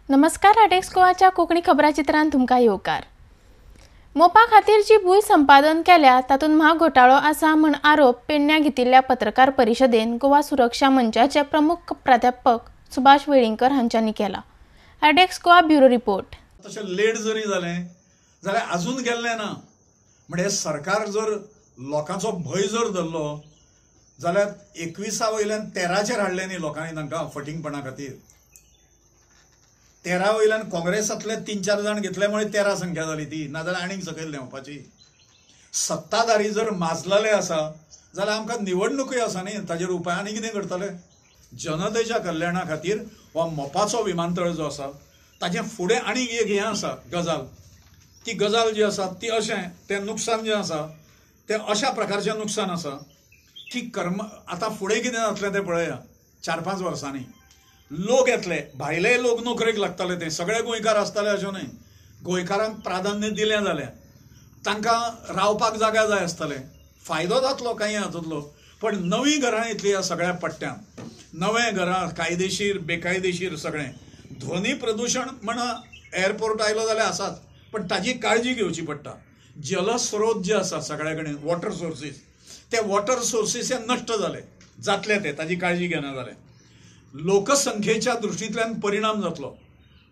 नमस्कार, आडेक्स गोवाच्या कोंकणी खबराचित्रांत तुमकां येवकार. मोपा खातीर जी भूंय संपादन केल्या तातूंत म्हाघोटाळो आसा म्हण आरोप पेडण्यां घेतिल्ल्या पत्रकार परिशदेन गोवा सुरक्षा मंचाचे प्रमुख प्राध्यापक सुभाष वेळींगकर हांच्यांनी केला. आडेक्स गोवा ब्युरो रिपोर्ट. तशें लेट जरी जालें जाल्यार अजून गेल्लें ना. म्हणजे सरकार जर लोकांचो भंय जर धरलो जाल्यार 21 वयल्यान 13चेर हाडलें न्ही लोकांनी तांकां फटींगपणा खातीर. 13 वयल्यान काँग्रेसांतले 3-4 जाण घेतले मुळे 13 संख्या जाली ती, नाजाल्यार आनीक सकयल देंवपाची. सत्ताधारी जर माजलेले आसा जाल्यार आमकां निवडणुकूय आसा न्ही, ताजेर उपाय आनी कितें करतले. जनतेच्या कल्याणा खातीर हो मोपाचो विमानतळ जो आसा ताजें फुडें आनीक एक हें आसा गजाल. ती गजाल जी आसा ती अशें तें नुकसान जें आसा तें अशा प्रकारचें नुकसान आसा की कर्म आतां फुडें कितें जातलें तें पळया. 4-5 वर्सांनी लोक येतले, भायले लोक नोकरेक लागतले, ते सगळे गोंयकार आसतले अशें न्हय. गोंयकारांक प्राधान्य दिलें जाल्यार तांकां रावपाक जागा जाय आसतले, फायदो जातलो कांय हातूंतलो. पण नवीं घरां येतली ह्या सगळ्या पट्ट्यांत, नवें घरां कायदेशीर बेकायदेशीर सगळें. ध्वनी प्रदुशण म्हणा एअरपोर्ट आयलो जाल्यार आसाच, पण ताजी काळजी घेवची पडटा. जलस्रोत जे आसा सगळ्या कडेन, वॉटर सोर्सीस, ते वॉटर सोर्सीस हे नश्ट जाले जातले, ते ताजी काळजी घेना जाले. लोकसंख्येच्या दृश्टींतल्यान परिणाम जातलो,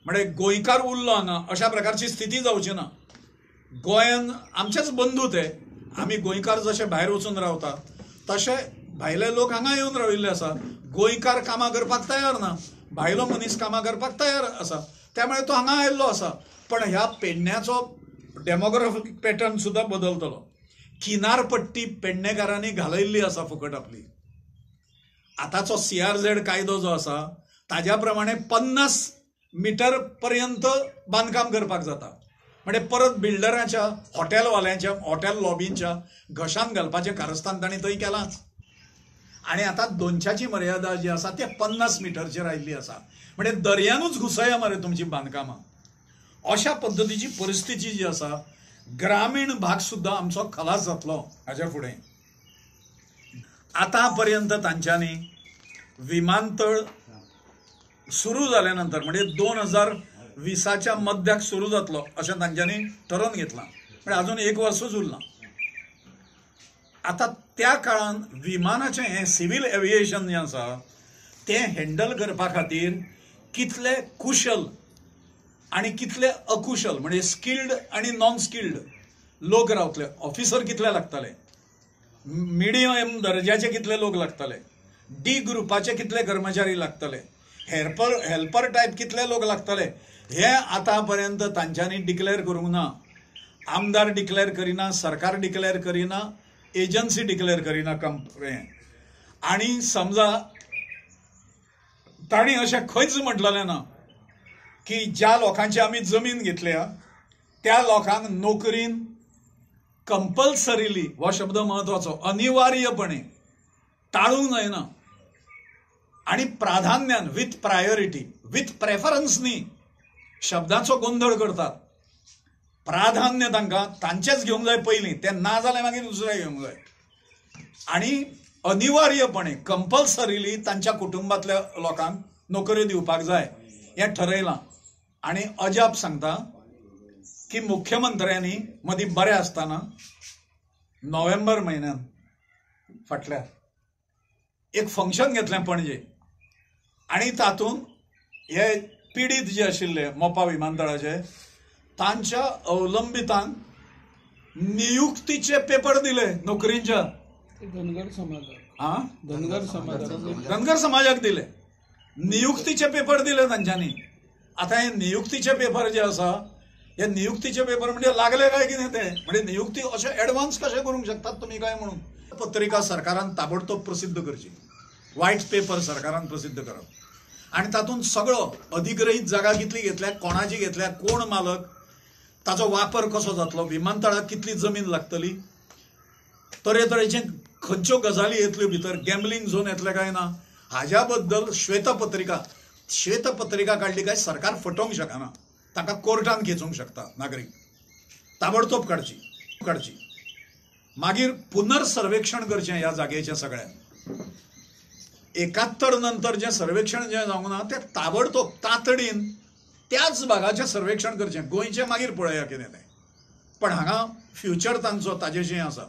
म्हणजे गोंयकार उरलो हांगा अशा प्रकारची स्थिती जावची ना. गोंयान आमचेच बंधू ते, आमी गोंयकार जशे भायर वचून रावता तशे भायले लोक हांगा येवन राविल्ले आसा. गोंयकार कामां करपाक तयार ना, भायलो मनीस कामां करपाक तयार आसा, त्यामुळे तो हांगा आयिल्लो आसा. पण ह्या पेडण्याचो डेमोग्राफीक पॅटर्न सुद्दां बदलतलो. किनारपट्टी पेडणेकारांनी घालयल्ली आसा फुकट आपली. आतांचो CRZ कायदो जो आसा ताज्या प्रमाणे 50 मिटर पर्यंत बांदकाम करपाक जाता. म्हणजे परत बिल्डरांच्या, हॉटेलवाल्यांच्या, हॉटेल लॉबींच्या घशान घालपाचें कारस्थान तांणी थंय केलांच. आनी आतां 200ची मर्यादा जी आसा ते 50 मिटरचेर आयिल्ली आसा. म्हणजे दर्यानूच घुसया मरे तुमची बांदकामां. अशा पद्दतीची परिस्थिती जी आसा, ग्रामीण भाग सुद्दां आमचो खलास जातलो हाज्या फुडें. आतां पर्यंत तांच्यांनी विमानतळ सुरू जाल्या नंतर म्हणजे 2020च्या मध्याक सुरू जातलो अशें तांच्यांनी ठरोवन घेतलां. म्हणजे अजून 1 वर्सूच उरलां. आतां त्या काळान विमानाचें हें सिव्हील एविएशन जें आसा तें हँडल करपा खातीर कितले कुशल आनी कितले अकुशल, म्हणजे स्किल्ड आनी नॉन स्किल्ड लोक रावतले, ऑफिसर कितले लागतले, मिडियम दर्जाचे कितले लोक लागतले, डी ग्रुपाचे कितले कर्मचारी लागतले, हेल्पर टायप कितले लोक लागतले, हे आतां पर्यंत तांच्यांनी डिक्लेअर करूंक ना. आमदार डिक्लेअर करिना, सरकार डिक्लेअर करिना, एजन्सी डिक्लेअर करिना. आनी समजा तांणी अशें खंयच म्हटलेलें ना की ज्या लोकांची आमी जमीन घेतल्या त्या लोकांक नोकरीन कंपल्सरीली, हो शब्द म्हत्वाचो, अनिवार्यपणे टाळूंक जायना आनी प्राधान्यान, विथ प्रायोरिटी, विथ प्रेफरन्स न्ही, शब्दाचो गोंधळ करतात. प्राधान्य तांकां तांचेच घेवंक जाय पयलीं, तें ना जाल्यार मागीर दुसरें घेवंक जाय. आनी अनिवार्यपणे कंपल्सरीली तांच्या कुटुंबांतल्या लोकांक नोकऱ्यो दिवपाक जाय हें ठरयलां. आनी अजाप सांगता की मुख्यमंत्र्यांनी मदीं बरें आसतना नोव्हेंबर म्हयन्यान फाटल्या एक फंक्शन घेतलें पणजे, आनी तातूंत हे पिडीत जे आशिल्ले मोपा विमानतळाचे तांच्या अवलंबितांक नियुक्तीचे पेपर दिले नोकरींच्या. धनगर समाजाक, धनगर समाजाक, धनगर समाजाक दिले नियुक्तीचे पेपर दिले तांच्यांनी. आतां हे नियुक्तीचे पेपर जे आसा, हे नियुक्तीचे पेपर म्हणजे लागले काय कितें ते, म्हणजे नियुक्ती अशें एडवान्स कशें करूंक शकतात तुमी काय म्हणून. पत्रिका सरकारान ताबडतोब प्रसिद्ध करची, व्हायट पेपर सरकारान प्रसिद्ध करप, आनी तातूंत सगळो अधिग्रहीत जागा कितली घेतल्या, कोणाची घेतल्या, कोण मालक, ताचो वापर कसो जातलो, विमानतळाक कितली जमीन लागतली, तरेतरेचे खंयच्यो गजाली येतल्यो भितर, गॅम्बलिंग झोन येतलें काय ना, हाज्या बद्दल श्वेतपत्रिका. श्वेतपत्रिका काडली काय सरकार फटोवंक शकना, ताका कोर्टान खेचूंक शकता नागरीक. ताबडतोब काडची काडची. मागीर पुनर्सर्वेक्षण करचें ह्या जागेचें सगळ्यांक. 71 नंतर जें सर्वेक्षण जें जावंक ना तें ताबडतोब तातडीन त्याच भागाचें सर्वेक्षण करचें, गोंयचें मागीर पळया कितें तें, पण हांगा फ्युचर तांचो ताजेशी आसा.